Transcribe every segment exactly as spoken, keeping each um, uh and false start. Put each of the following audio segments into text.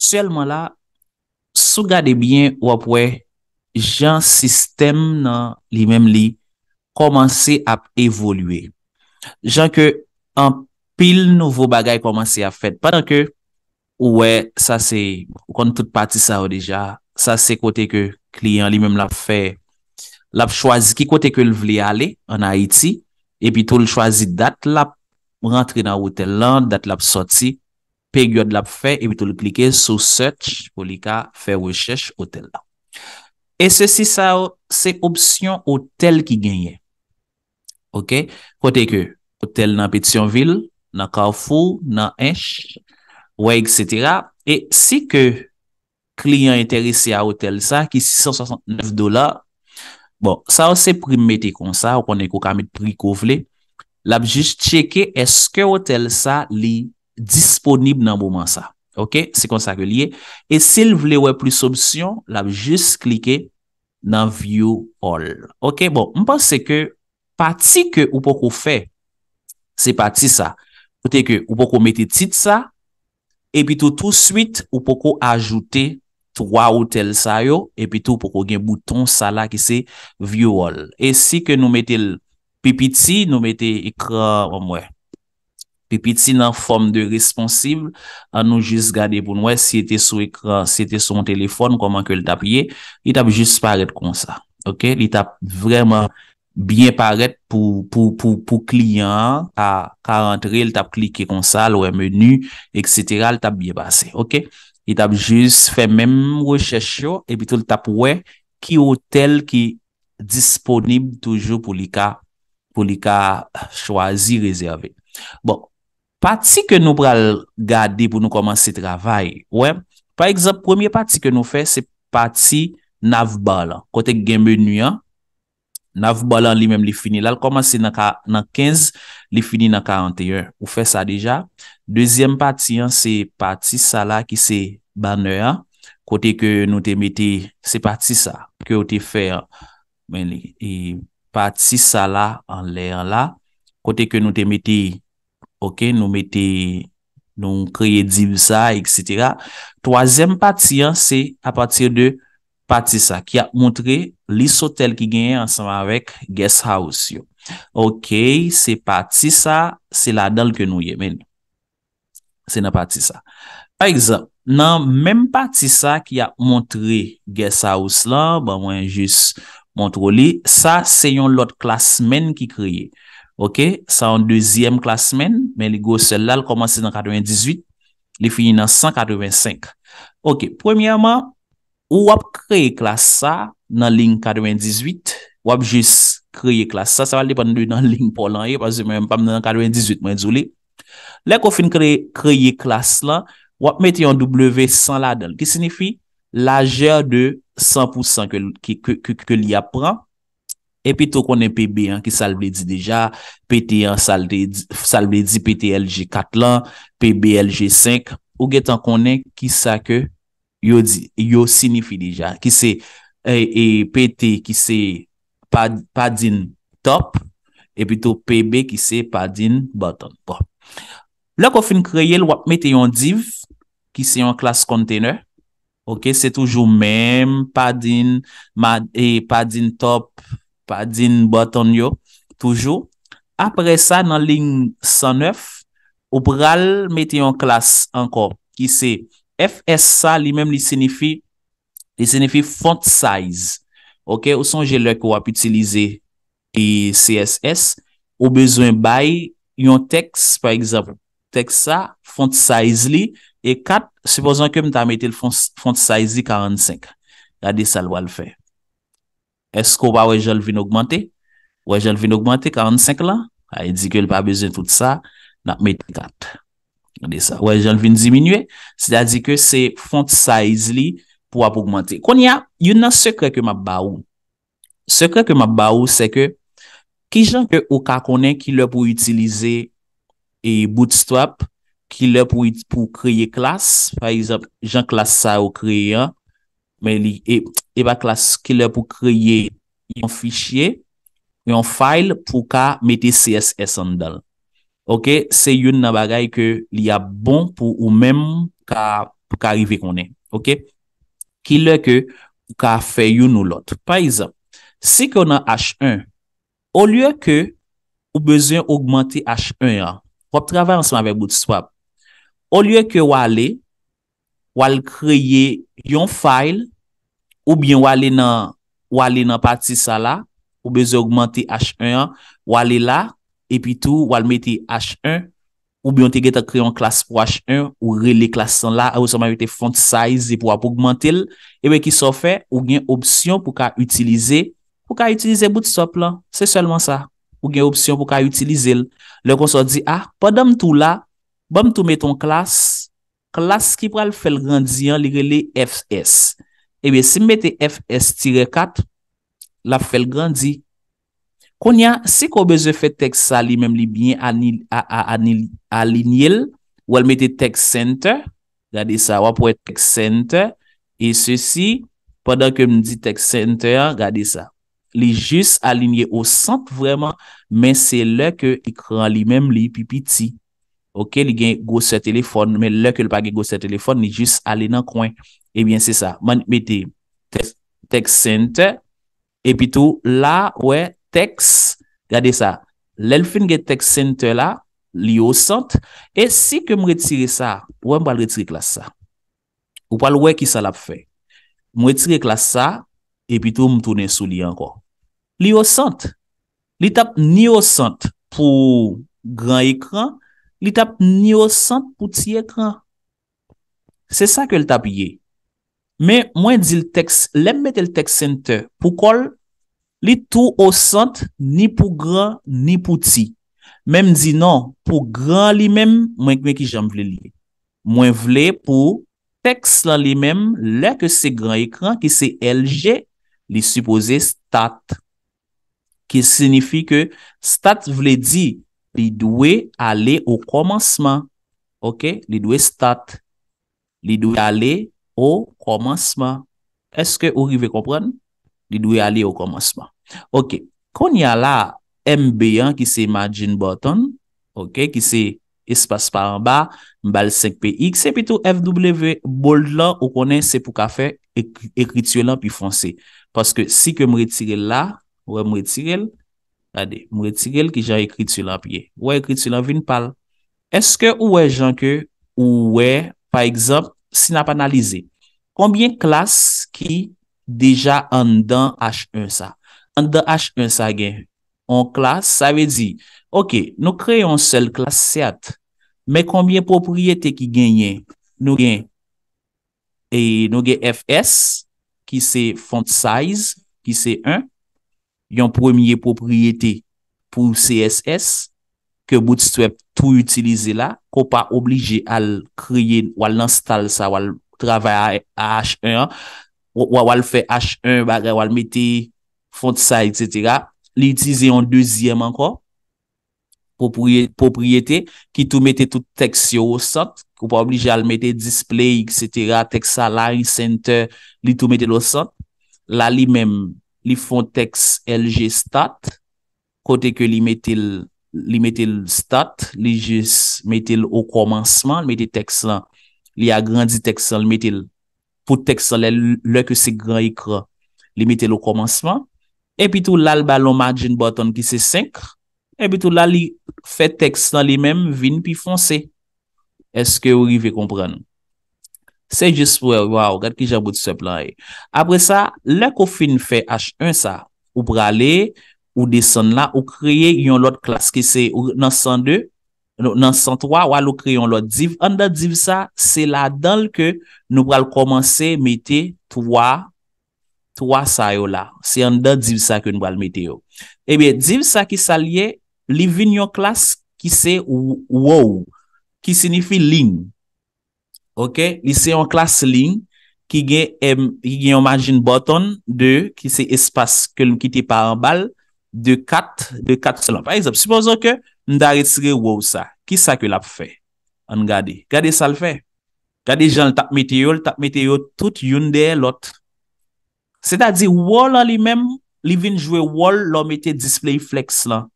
Sèlman la, si w gade byen, w ap wè jan sistèm nan li menm li kòmanse ap evolye. Jan ke anpil nouvo bagay kòmanse ap fèt. Pandan ke ou wè, sa se, ou konn tout pati sa yo deja, sa se kote ke kliyan li menm l ap fè, l ap chwazi ki kote ke l vle ale ann Ayiti, epi tou l chwazi dat l ap rantre nan otèl lan, dat l ap sòti, peryòd l ap fè, epi tou l klike sou search pou li ka fè rechèch otèl la. E sesi sa yo, se opsyon otèl ki genyen. Oke? Kote ke otèl nan Petyonvil, nan Kafou, nan Ench, wè, et cetera. E si ke kliyan enterese a otèl sa, ki sis san swasannnèf dola, bon, sa yo se pri m mete konsa, ou konnen ke w ka met pri ke w vle. L ap jis tcheke èske otèl sa li disponib nan moman sa. Oke? Se konsa ke l ye. E si l vle wè plis opsyon, l ap jis klike nan View All. Oke? Bon, m panse ke pati ke ou poko fè, se pati sa. Kote ke ou poko mete tit sa, epi tou, touswit, ou poko ajoute twa otèl sa yo, epi tou, ou poko gen bouton sa la ki se View All. E si ke nou mete l pi piti, nou mete ekran, ban m wè, pi piti nan fòm de responsive, ann nou jis gade pou n wè si l te sou ekran, si l te sou yon telefòn, kòman ke l t ap ye, li t ap jis parèt konsa. Oke? Li t ap vrèman byen parèt pou, pou, pou, pou kliyan an ka, ka rantre, l t ap klike konsa, l wè meni, et cetera, l t ap byen pase. Oke? Li t ap jis fè menm rechèch yo, epi tou l t ap wè ki otèl ki disponib toujou pou li ka, pou li ka chwazi rezève. Bon, pati ke nou pral gade pou nou kòmanse travay, wè, pa egzanp, premye pati ke nou fè, se pati navbar lan, kote k gen meni an. Navbar lan li menm li fini la, l kòmanse nan ka, nan kenz, li fini nan karanteyen. Ou fè sa deja. Dezyèm pati an, se pati sa la ki se banner an, kote ke nou te mete, se pati sa ke w te fè an. Men li, e pati sa la anlè an la, kote ke nou te mete, oke, nou mete, nou kreye div sa, et cetera. Twazyèm pati an, se apati de pati sa, ki ap montre lis otèl ki genyen ansanm avèk guest house yo. Oke, se pati sa, se ladan l ke nou ye, men se nan pati sa. Pa egzanp, nan menm pati sa ki ap montre guest house lan, ban mwen jis montre w li, sa se yon lòt classmen ki kreye. Oke, sa yon dezyèm classmen, men li gwosè l la, l kòmanse nan katrevendizuit, li fini nan san katrevensenk. Oke, premyèman, ou ap kreye klas sa nan liy katrevendizuit, w ap jis kreye klas sa, sa va depann de nan liy pa w lan ye, paske mwen menm pa m nan katrevendizuit, mwen di w li. Lè ke w fin kreye, kreye klas lan, w ap mete yon W san ladan l, ki siyifi lajè de san pou san ke, ke, ke, ke, ke li ap pran. Epi tou konnen P B an, ki sa l vle di deja, P T an, sa l te di, sa l vle di, P T L G kat lan, P B L G senk, ou gentan konnen ki sa ke yo di, yo siyifi deja, ki se, e, e, P T ki se pad-, padding top, epi tou P B ki se padding bottom. Bon. Lè ke w fin kreye l, w ap mete yon div ki se yon class container. Oke, se toujou menm padding, ma-, e, padding top, padding bottom yo, toujou. Apre sa, nan liy san nèf, ou pral mete yon klas ankò, ki se F S sa, li menm li siyifi, li siyifi font size. Oke, ou sonje lè ke w ap itilize e C S S, ou bezwen bay yon tèks, pa egzanp, tèks sa, font size li, e kat, sipozon ke m ta mete l font, font size li karannsenk. Gade sa l pral fè. Èske w pa wè jan l vin ogmante? Wè jan l vin ogmante, karannsenk lan? Sa vle di ke l pa bezwen tout sa, n ap mete kat. Gade sa. Wè jan l vin diminye? Sètadi ke se font size li pou w ap ogmante. Kounye a, youn nan sekrè ke m ap ba ou. Sekrè ke m ap ba ou, se ke kijan ke ou ka konnen ki lè pou w itilize e Bootstrap, ki lè pou, pou kreye klas, pa egzanp, jan klas sa yo kreye an, men li, e, e pa klas, ki lè pou kreye yon fichye, yon file pou ka mete C S S anndan l. Oke, se youn nan bagay ke li ap bon pou ou menm ka ou ka rive konnen. Oke? Ki lè ke ou ka fè youn ou lòt. Pa egzanp, si ke w nan H un, olye ke ou bezwen ogmante H un an, w ap travay ansanm avèk Bootstrap. Olye ke w ale, w al kreye yon file, oubyen w ale nan, w ale nan pati sa la, ou bezwen ogmante H un an, w ale la, epi tou w al mete H un, oubyen w te gentan kreye yon klas pou H un, ou rele klas lan la, ou sèlman mete font size epi w ap ogmante l, ebyen kisa w fè? Ou gen opsyon pou ka itilize, pou ka itilize Bootstrap lan. Se sèlman sa. Ou gen opsyon pou ka itilize l. Lè konsa w di, ah, pandan m tou la, ban m tou mete yon klas, klas ki pral fè l grandi an, li rele F S. Ebyen, si m mete F S tire kat, l ap fè l grandi. Kounye a, si ke w bezwen fè tèks sa li menm li byen ani- a- a- ani- alinye l, w al mete text center. Gade sa, w ap wè text center. E sesi, pandan ke m di text center an, gade sa. Li jis alinye o sant vrèman, men se lè ke ekran an li menm li pi piti. Oke, li gen gwosè telefòn, men lè ke l pa gen gwosè telefòn, li jis ale nan kwen. Ebyen, se sa. Mwen mete text, text center, epi tou la, wè, text, gade sa. Lè l fin gen text center la, li o sant. E si ke m retire sa, wè, m pral retire klas sa. Ou pral wè kisa l ap fè. M retire klas sa, epi tou m tounen sou li ankò. Li o sant. Li t ap ni o sant pou gran ekran, li t ap ni o sant pou ti ekran. Se sa ke l t ap ye. Men mwen di l text, lè m mete l text center pou kò l, li tou o sant ni pou gran ni pou ti. Men m di non, pou gran li menm, mwen men kijan m vle l ye. Mwen vle pou tèks lan li menm, lè ke se gran ekran ki se L G, li sipoze start. Ki sinifi ke start vle di li dwe ale o kòmansman. Oke, li dwe start. Li dwe ale o kòmansman. Èske ou rive konprann? Li dwe ale o kòmansman. Oke. Kounye a la, M B an ki se margin button, oke, ki se espas pa anba, m ba l senk P X, epi tou F W, bold lan, ou konnen se pou ka fè ek- ekriti lan pi fonse. Paske si ke m retire l la, ou wè m retire l, gade, m retire l, kijan ekriti lan ap ye. Ou wè ekriti lan vin pal. Èske ou wè jan ke ou wè, pa egzanp, si n ap analize, konbyen klas ki deja anndan H un sa? Anndan H un sa gen yon klas, sa vle di, oke, nou kreye yon sèl klas, sèt, men konbyen pwopriyete ki genyen? Nou gen, e nou gen F S, ki se font size, ki se en, yon premye pwopriyete pou C S S, ke Bootstrap tou itilize la, ke w pa oblije al kreye, w al nan style sa, w al travay a, a H un an, w, w, w al fè H un bagay, w al mete font size, et cetera. Li itilize yon dezyèm ankò, pwopriye- pwopriyete, ki tou mete tout tèks yo o sant, ou pa oblije al mete display, et cetera, tèks align, center, li tou mete l o sant. La li menm, li fè yon tèks L G start, kote ke li mete l, li mete l start, li jis mete l o kòmansman, li mete tèks lan, li agrandi tèks lan, li mete l pou tèks lan lè, lè ke se gran ekran, li mete l o kòmansman. Epi tou la l ba l yon margin button ki se senk. Epi tou la li fè tèks lan li menm vin pi fonse. Èske ou rive konprann? Se jis pou wè, waw, gad kijan Bootstrap lan ye. Apre sa, lè ke w fin fè H un sa, ou prale, ou desann la, ou kreye yon lòt klas ki se, ou nan san de, nan san twa, w al ou kreye yon lòt div. Anndan div sa, se ladan l ke nou pral kòmanse mete twa, twa sa yo la. Se anndan div sa ke nou pral mete yo. Ebyen, div sa ki sa l ye? Li vin yon klas ki se w- row, ki sinifi liy. Oke? Li se yon klas liy ki gen, em, ki gen yon margin button de, ki se espas ke l kite pa anba l, de kat, de kat sèlman. Pa egzanp, sipozon ke m ta retire row sa. Kisa ke l ap fè? Ann gade. Gade sa l fè. Gade jan l t ap mete yo, l t ap mete yo tout youn dèyè lòt. Sètadi, row lan li menm, li vin jwe wòl lè w mete display flex lan.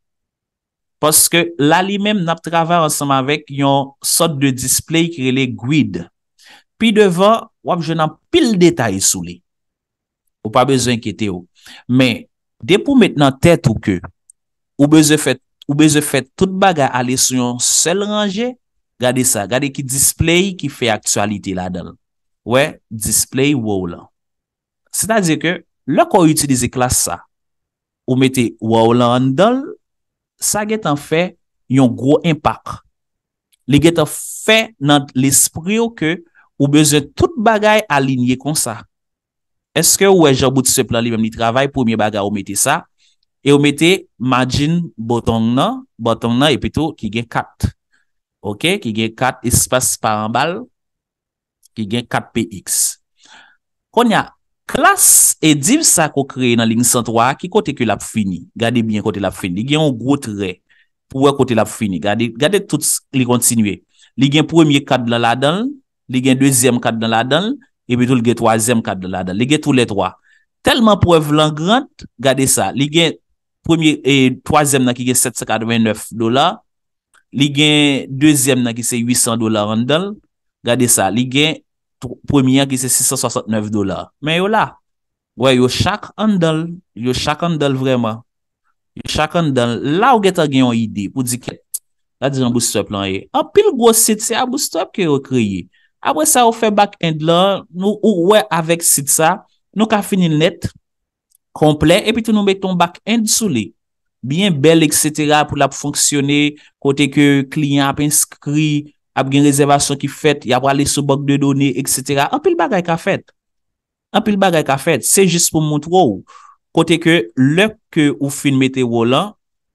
Paske la li menm, n ap travay ansanm avèk yon sòt de display ki rele grid. Pi devan, w ap jwenn anpil detay sou li. Ou pa bezwen enkyete w. Men, depi w met nan tèt ou ke ou bezwen fè, ou bezwen fè tout bagay ale sou yon sèl ranje, gade sa, gade ki display ki fè aktyalite ladan l. Wè, display wow lan. Sètadi ke lè ke w itilize klas sa, ou mete wow lan anndan l, sa gentan fè yon gwo enpak. Li gentan fè nan lespri w ke ou bezwen tout bagay alinye konsa. Èske ou wè jan Bootstrap lan li menm li travay? Premye bagay ou mete sa, e ou mete margin bottom nan, bottom nan, epi tou ki gen kat. Oke, ki gen kat espas pa anba l, ki gen kat P X. Kounye a, klas e div sa ke w kreye nan liy san twa a, ki kote ke l ap fini? Gade byen kote l ap fini. Li gen yon gwo trè pou wè kote l ap fini. Gade, gade tout s-, li kontinye. Li gen premye kad lan ladan l, li gen dezyèm kad lan ladan l, epi tou li gen twazyèm kad lan ladan l. Li gen toulètwa. Tèlman prèv lan grand, gade sa. Li gen premye, e, twazyèm nan ki gen sèt san katrevennnèf dola, li gen dezyèm nan ki se uit san dola anndan l. Gade sa, li gen tw-, premye an ki se sis san swasannnèf dola. Men yo la. Wè, yo chak anndan l, yo chak anndan l vrèman. Yo chak anndan l. La ou gentan gen yon ide pou di kèt. Gade jan Bootstrap lan ye. Anpil gwo sit se a Bootstrap ke yo kreye. Apre sa, ou fè back-end lan, nou, ou wè avèk sit sa, nou ka fini l nèt, konplè, epi tou nou mete yon back-end sou li. Byen bèl, et cetera, pou l ap fonksyone, kote ke kliyan ap enskri, ap gen rezèvasyon ki fèt, y ap ale sou bank de done, et cetera. Anpil bagay ka fèt. Anpil bagay ka fèt. Se jis pou m montre w. Kote ke lè ke ou fin mete wow lan,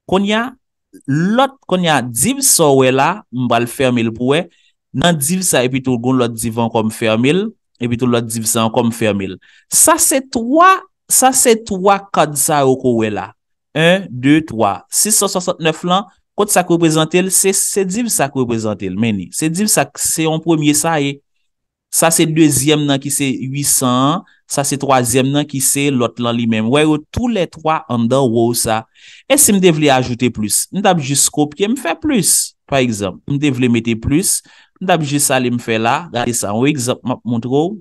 kounye a, lòt, kounye a, div sa w wè la, m pral fèmen l pou wè. Nan div sa, epi tou, gon lòt div ankò m fèmen l, epi tou lòt div sa ankò m fèmen l. Sa se twa, sa se twa kad sa yo ke w wè la. En, de, twa. Sis san swasannnèf lan, kot sa k reprezante l? Se, se div sa k reprezante l, men li. Se div sa k, se yon premye sa ye. Sa se dezyèm nan ki se uit san an, sa se twazyèm nan ki se lòt lan li menm. Wè yo toulètwa anndan wow sa. E si m te vle ajoute plis, m t ap jis kopye, m fè plis. Pa egzanp, m te vle mete plis, m t ap jis ale m fè la. Gade sa, yon egzanp m ap montre w.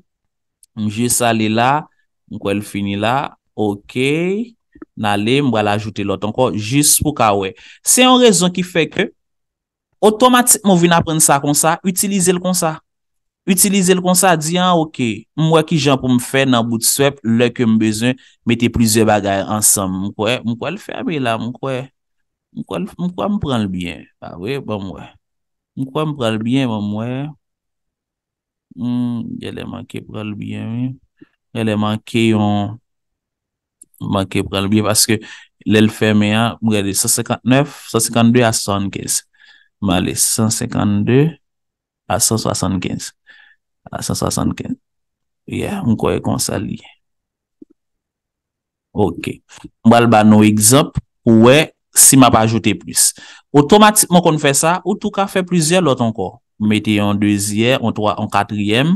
M jis ale la, m kwè l fini la. Oke. N ale, m pral ajoute lòt ankò, jis pou ka wè. Se yon rezon ki fè ke otomatikman w vin aprann sa konsa, itilize l konsa. Itilize l konsa, di, "Ah, oke, m wè ki jan pou m fè nan Bootstrap lè ke m bezwen mete plizyè bagay ansanm." M kwè, m kwè l fèmen la, m kwè. M kwè l, m kwè m pran l byen. Pa vre? Ban m wè. M kwè m pran l byen, ban m wè. Hmm, genlè manke pran l byen, wi. Genlè manke yon, manke pran l byen, paske lè l fèmen an, m gade san senkannèf, san senkannde a swasannkenz. M ale san senkannde a san swasannkenz. A san swasannkenz. Yeah, m kwè konsa l ye. Oke. M pral ba nou egzanp pou wè si m ap ajoute plis. Otomatikman konn fè sa, ou tou ka fè plizyè lòt ankò. M mete yon dezyè, yon twa, yon katriyèm,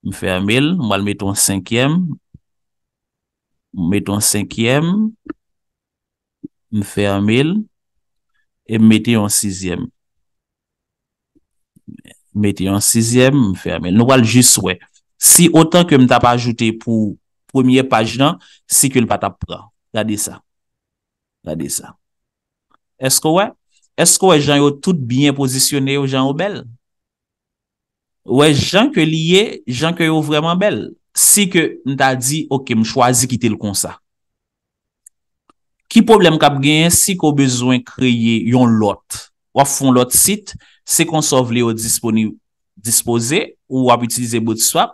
m fèmen l, m pral mete yon senkyèm, m mete yon senkyèm, m fèmen l, e m mete yon sizyèm. Mete yon sizyèm, m fèmen l. Nou pral jis wè. Si otan ke m t ap ajoute pou premyè paj lan, si ke l pa t ap pran. Gade sa. Gade sa. Èske w wè? Èske w wè jan yo tout byen pozisyone yo, jan yo bèl? Ou wè jan ke li ye, jan ke yo vrèman bèl. Si ke m ta di, "Oke, m chwazi kite l konsa." Ki pwoblèm k ap genyen si ke w bezwen kreye yon lòt? W ap fè yon lòt sit, se konsa w vle yo disponib, dispoze, ou w ap itilize Bootstrap,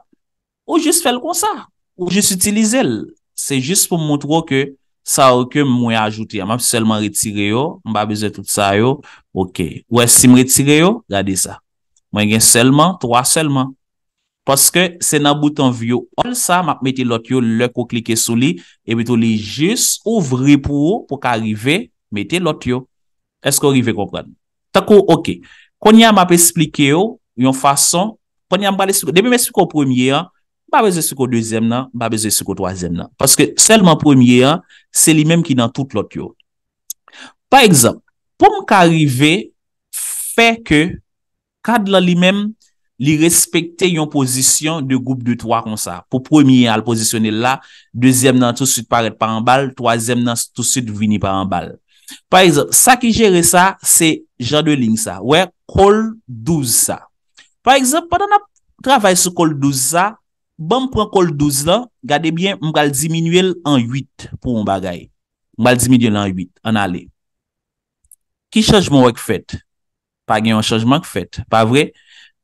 ou jis fè l konsa. Ou jis itilize l. Se jis pou m montre w ke sa yo ke mwen ajoute a, m ap sèlman retire yo, m pa bezwen tout sa yo. Oke. Ou wè si m retire yo, gade sa. Mwen gen sèlman twa sèlman. Paske se nan bouton view all sa, m ap mete lòt yo lè ke w klike sou li, epi tou li jis ouvri pou ou, pou w ka rive mete lòt yo. Èske w rive konprann? Tankou, oke. Kounye a m ap esplike w yon fason, kounye a m pral esplike w. Depi m esplike w premye an, m pa bezwen esplike w dezyèm nan, m pa bezwen esplike w twazyèm nan. Paske sèlman premye an, se li menm ki nan tout lòt yo. Pa egzanp, pou m ka rive fè ke kad lan li menm, li respekte yon pozisyon de gwoup de twa konsa. Pou premye a, l pozisyone l la, dezyèm nan tousuit parèt pa anba l, twazyèm nan tousuit vini pa anba l. Pa egzanp, sa ki jere sa, se jan de liy sa. Wè, kòl douz sa. Pa egzanp, pandan n ap travay sou kòl douz sa, ban m pran kòl douz lan, gade byen, m pral diminye l an uit pou yon bagay. M pral diminye l an uit, ann ale. Ki chanjman w wè k fèt? Pa gen yon chanjman k fèt, pa vre?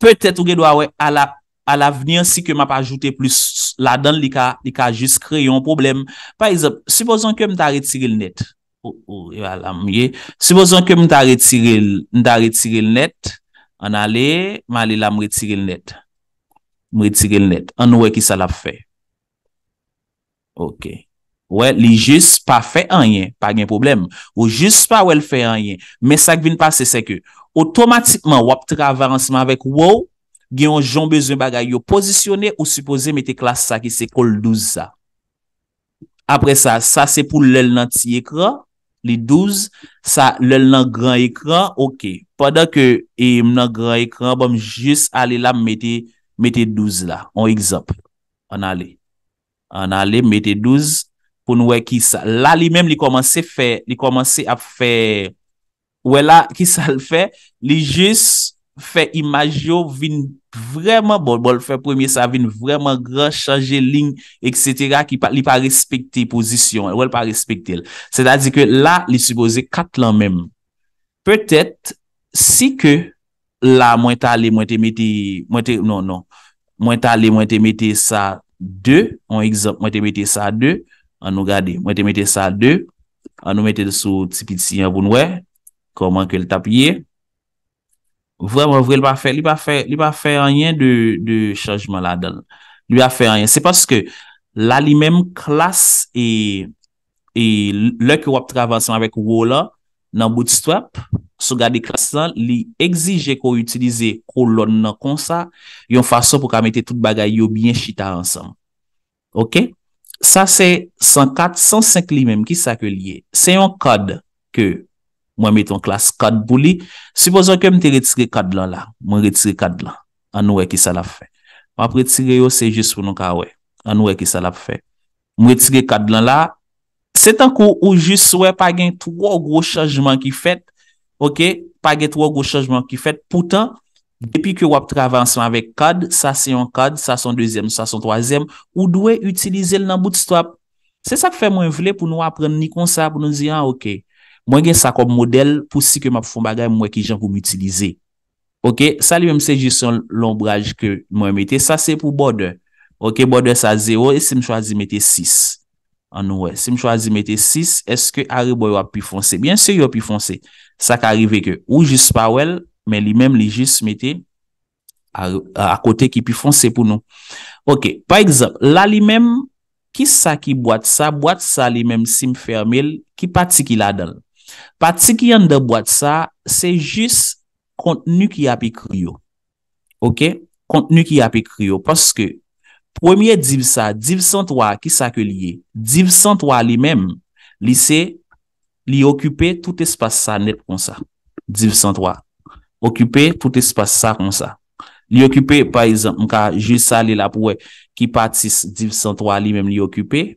Petèt ou gen dwa wè ala, alavni, si ke m ap ajoute plis ladan l, li ka, li ka jis kreye yon pwoblèm. Pa egzanp, sipozon ke m ta retire l nèt. O, o, e pa la m ye. Sipozon ke m ta retire l, m ta retire l nèt. Ann ale, m ale la, m retire l nèt. M retire l nèt. Ann wè ki sa l ap fè. Ok. Wè, li jis pa fè anyen, pa gen pwoblèm. Ou jis pa wè l fè anyen. Men sa k vin pase, se ke otomatikman w ap travay ansanm avèk wo w, gen yon jan w bezwen bagay yo pozisyone, ou sipoze mete klas sa ki se kòl douz sa. Apre sa, sa se pou lè l nan ti ekran, li douz, sa lè l nan gran ekran, ok. Pandan ke e, m nan gran ekran, ban m jis ale la, m mete, mete douz la. On egzanp. Ann ale. Ann ale, mete douz pou n wè ki sa. La, li menm, li kòmanse fè, li kòmanse ap fè, wè la, ki sa l fè? Li jis fè imaj yo vin vrèman, bon, bon, l fè premye sa vin vrèman gran, chanje liy, etsetera, ki pa, li pa respekte pozisyon, wè, l pa respekte l. Sètadi ke la, li sipoze kat lan menm. Petèt, si ke la, mwen t ale, mwen te mete, mwen te, non, non. Mwen t ale, mwen te mete sa de, yon egzanp, mwen te mete sa de. Ann nou gade, mwen te mete sa de. Ann nou mete l sou ti piti an pou n wè kòman ke l t ap ye. Vrèman vre, li pa fè, li pa fè, li pa fè anyen de, de chanjman ladan l. Li pa fè anyen. Se paske la, li menm, klas e, e lè ke w ap travay ansanm avèk wo w lan, nan Bootstrap, si w gade klas lan, li egzije ke w itilize kolòn nan konsa, yon fason pou w ka mete tout bagay yo byen chita ansanm. Ok? Sa se san kat, san senk li menm, ki sa ke l ye? Se yon kad ke mwen mete yon klas kad pou li. Sipozon ke m te retire kad lan la. Mwen retire kad lan. Ann nou wè ki sa l ap fè. M ap retire yo, se jis pou nou ka wè. Ann nou wè ki sa l ap fè. M retire kad lan la. Se tankou ou jis wè pa gen twò gwo chanjman ki fèt. Ok? Pa gen twò gwo chanjman ki fèt. Poutan, depi ke w ap travay ansanm avèk kad, sa se yon kad, sa se yon dezyèm, sa se yon twazyèm, ou dwe itilize l nan Bootstrap. Se sa k fè mwen vle pou nou aprann li konsa, pou nou di, ah, ok, mwen gen sa kòm modèl, pou si ke m ap fè yon bagay, m wè ki jan pou m itilize. Ok, sa li menm se jis yon lonbraj ke mwen mete. Sa se pou border. Ok, border sa zewo, e si m chwazi mete sis? Ann nou wè. Si m chwazi mete sis, èske arebò yo ap pi fonse? Byen si yo pi fonse. Sa ka rive ke ou jis pa wè l, men li menm li jis mete a, a kote ki pi fonse pou nou. Ok, pa egzanp, la li menm, ki sa ki bwat sa? Bwat sa li menm, si m fèmen l, ki pati ki ladan l? Pati ki anndan bwat sa, se jis kontni ki ap ekri yo. Ok? Kontni ki ap ekri yo. Paske premye div sa, div san twa, ki sa ke li ye? Div san twa li menm, li se, li okipe tout espas sa nèt konsa. Div san twa. Okipe tout espas sa konsa. Li okipe, pa egzanp, m ka jis ale la pou wè ki pati div san twa li menm li okipe.